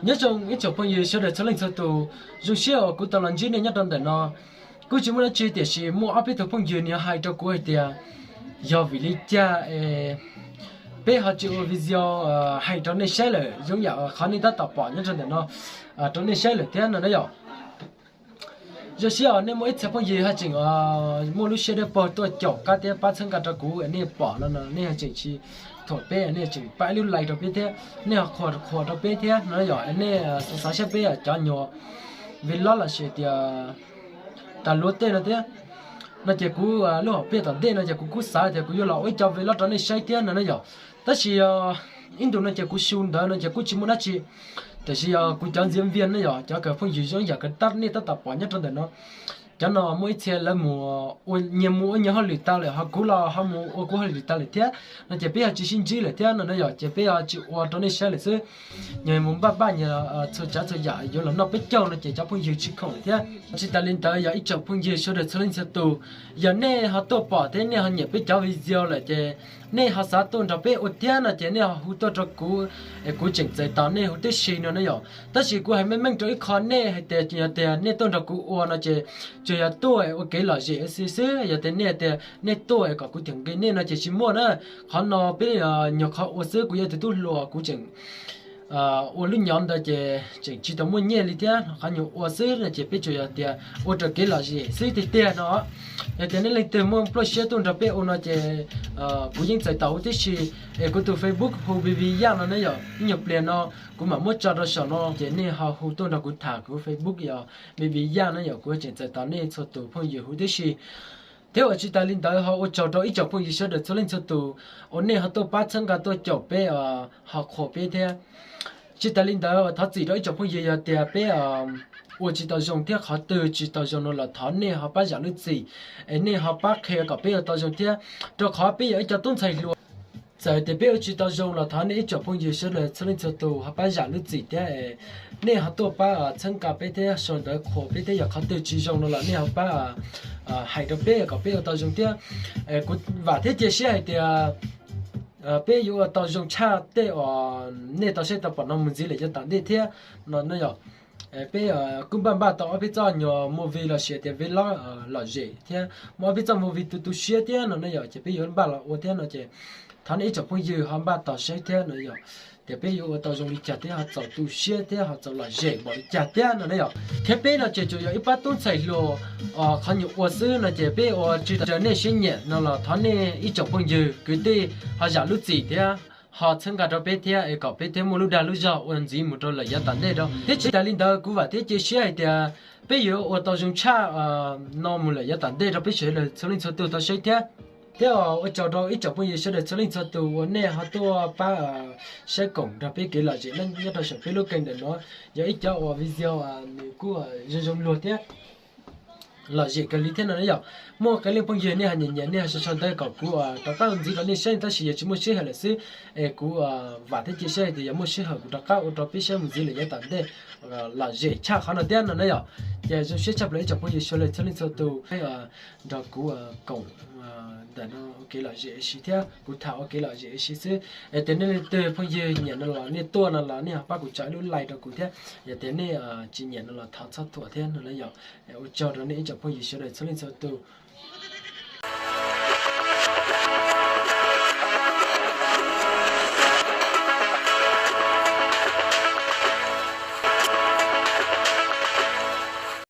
Nyob zoo ib tsoom phooj ywg sawv daws txhua leej txhua tus, zoo siab uas kuv tau los ntsib nej nyob rau ntawm no. Kuj tsis muaj dab tsi tiam sis muaj ob peb tug phooj ywg nws hais rau kuv hais tias yog vim li cas es peb ho tsis ua video hais rau nej saib lawm, zoo yam qhov nej tab tom pom nyob rau ntawm no rau nej saib lawm thiab no na yom. Zoo siab uas nej muaj ib txhia phooj ywg haj tseem muaj lub siab dawb paug tuaj caum qab thiab pab txhawb nqa rau kuv, nej pom no no nej haj tseem tsis thuam peb, nej tseem pab ib lub like rau peb thiab, nej ho qhuas qhuas rau peb thiab no yom. Nej xav xav saib peb cov nyuag vlog los sis tias tas luav tej no thiab no ces kuv lub hom phiaj tom ntej no ces kuv kuj xav tias kuv yuav los ua ib co vlog rau nej saib thiab no na yom. Tab sis ib ntus no ces kuv su ntawd no ces kuj tsis muaj dab tsi, tiam sis yog kuv cov ntxiv npiag ne yom, cov kawm phooj ywg zoo yam kawm tab nej tab tom pom nyob rau ntawm no, cov no muaj ib txhia lawv mus ua nyias mus ua nyias hauj lwm tas lawm, ho kuv los ho mus ua kuv hauj lwm tas lawm thiab no ces peb ho tsis sib ntsib lawm thiab no na yom, ces peb ho tsis ua rau nej saib lawm xwb. Nyias mus npaj npaj nyias txhua tsav txhua yam yuav los noj peb caug no ces cov phooj ywg tsis khoom lawm thiab. Tsis tas li ntawd yog ib tsoom phooj ywg sawv daws txhua leej txhua tus, yog nej ho tuaj pom thiab nej ho nyiam peb cov video lawm ces nej ho xav tuaj nrog peb ua thiab no ces nej ho hu tuaj rau kuv es kuv tseem txais tos nej huv tib si no na yom. Tab sis kuv hais meej meej rau ib qho nej hais tias yog tias nej tuaj nrog kuv ua no ces tsuas yog tuaj ua kev lom zem xwb xwb. Yog tias nej tias nej tuaj kom kuv thiam nqi nej no ces tsis muaj na. Qhov no peb nyuag qhov ua xwb, kuv yog tus tub hluas kuv tseem ua lub nyom ntawd ces tseem tsis tau muaj nyiaj li thiab, qhov nyuag ua xwb no ces peb tsuas yog tias ua raws kev lom zem xwb tiag tiag no. Yog tias nej leej twg muaj pluaj siab tuaj nrog peb ua no ces kuv yeej txais tos huv tib si. Es kuv tus Facebook hu Baby Yaj no ne yom, ib nyuag pliag no kuv mam muab tso rau saum no ces nej ho hu tuaj nrog kuv tham, kuv Facebook yog Baby Yaj ne yom, kuv tseem txais tos nej txhua tus phooj ywg huv tib si. Thiab uas tsis tas li ntawd ho ua tsaug rau ib tsoom phooj ywg sawv daws txhua leej txhua tus uas nej ho tuaj pab txhawb nqa tuaj caum peb, ho qhuas peb thiab. Tsis tas li ntawd thov txim rau ib tsoom phooj ywg yog tias peb ua tsis tau zoo thiab qhov twg tsis tau zoo no los thov nej ho pab zam lub txim, es nej ho pab qhia kom peb ua tau zoo thiab, rau qhov peb yog ib co tub ntxhais hluas. Txawm tias peb ua tsis tau zoo los thov nej ib tsoom phooj ywg sawv daws txhua leej txhua tus ho pab zam lub txim thiab, nej ho tuaj pab txhawb nqa peb thiab sau ntawv qhuas peb thiab, yog qhov twg tsis zoo no los nej ho pab hais rau peb kom peb ua tau zoo thiab. Kuv vam thiab cia siab hais tias peb yuav ua tau zoo tshaj tej uas nej tau saib tau pom no mus ntxiv lawm yav tom ntej thiab no ne yom. Peb kuj npaj npaj tau ob peb txoj nyuag movie los sis tias vlog lom zem thiab muaj ob peb txoj movie tu tu siab thiab no ne yom, ces peb yuav npaj los ua thiab no ces thov nej ib tsoom phooj ywg ho npaj tos saib thiab no yom, tias peb yuav ua tau zoo li cas thiab ho txaus tu siab thiab ho txaus lom zem npaum li cas thiab no ne yom. Thiab peb no ces tsuas yog ib pab tub ntxhais hluas qhov nyuag ua xwb no ces peb ua tsis tau raws nej siab nyiam no los thov nej ib tsoom phooj ywg kwv tij ho zam lub txim thiab ho txhawb nqa rau peb thiab es kom peb thiaj muaj lub dag lub zog ua ntxiv mus rau lawm yav tom ntej rau. Thiab tsis tas li ntawd kuv vam thiab cia siab hais tias peb yuav ua tau zoo tshaj no mus lawm yav tom ntej rau peb sawv daws txhua leej txhua tus tau saib thiab. Thiab ua tsaug rau ib tsoom phooj ywg sawv daws txhua leej txhua tus uas nej ho tuaj pab saib koom nrog peb kev lom zem nyob rau saum peb lub kênh ntawm no. Yog ib cov uas video nws kuj zoo zoo luag thiab lom zem kawg li thiab no na yom. Muaj qee leej phooj ywg nej ho nyiam nyiam nej ho sau sau ntawv kom kuv rov qab ua ntxiv rau nej saib tab sis yog tsis muaj sij hawm lawm xwb. Es kuv vam thiab cia siab hais tias yog muaj sij hawm kuv rov qab ua rau peb saib mus ntxiv lawm yav tom ntej lom zem tshaj qhov no thiab no na yom. Ces zoo siab tshaj plaws ib tsoom phooj ywg sawv daws txhua leej txhua tus nrog kuv koom ntawm no ua kev lom zem ua si thiab kuv tham ua kev lom zem ua si xwb. Es tias nej leej twg phooj ywg nyiam no los nej tuaj no los nej ho pab kuv tso ib lub like rau kuv thiab. Yog tias nej tsis nyiam no los thov txhob thuam thiab no na yom. Ua tsaug rau nej ib tsoom phooj ywg sawv daws txhua leej txhua tus.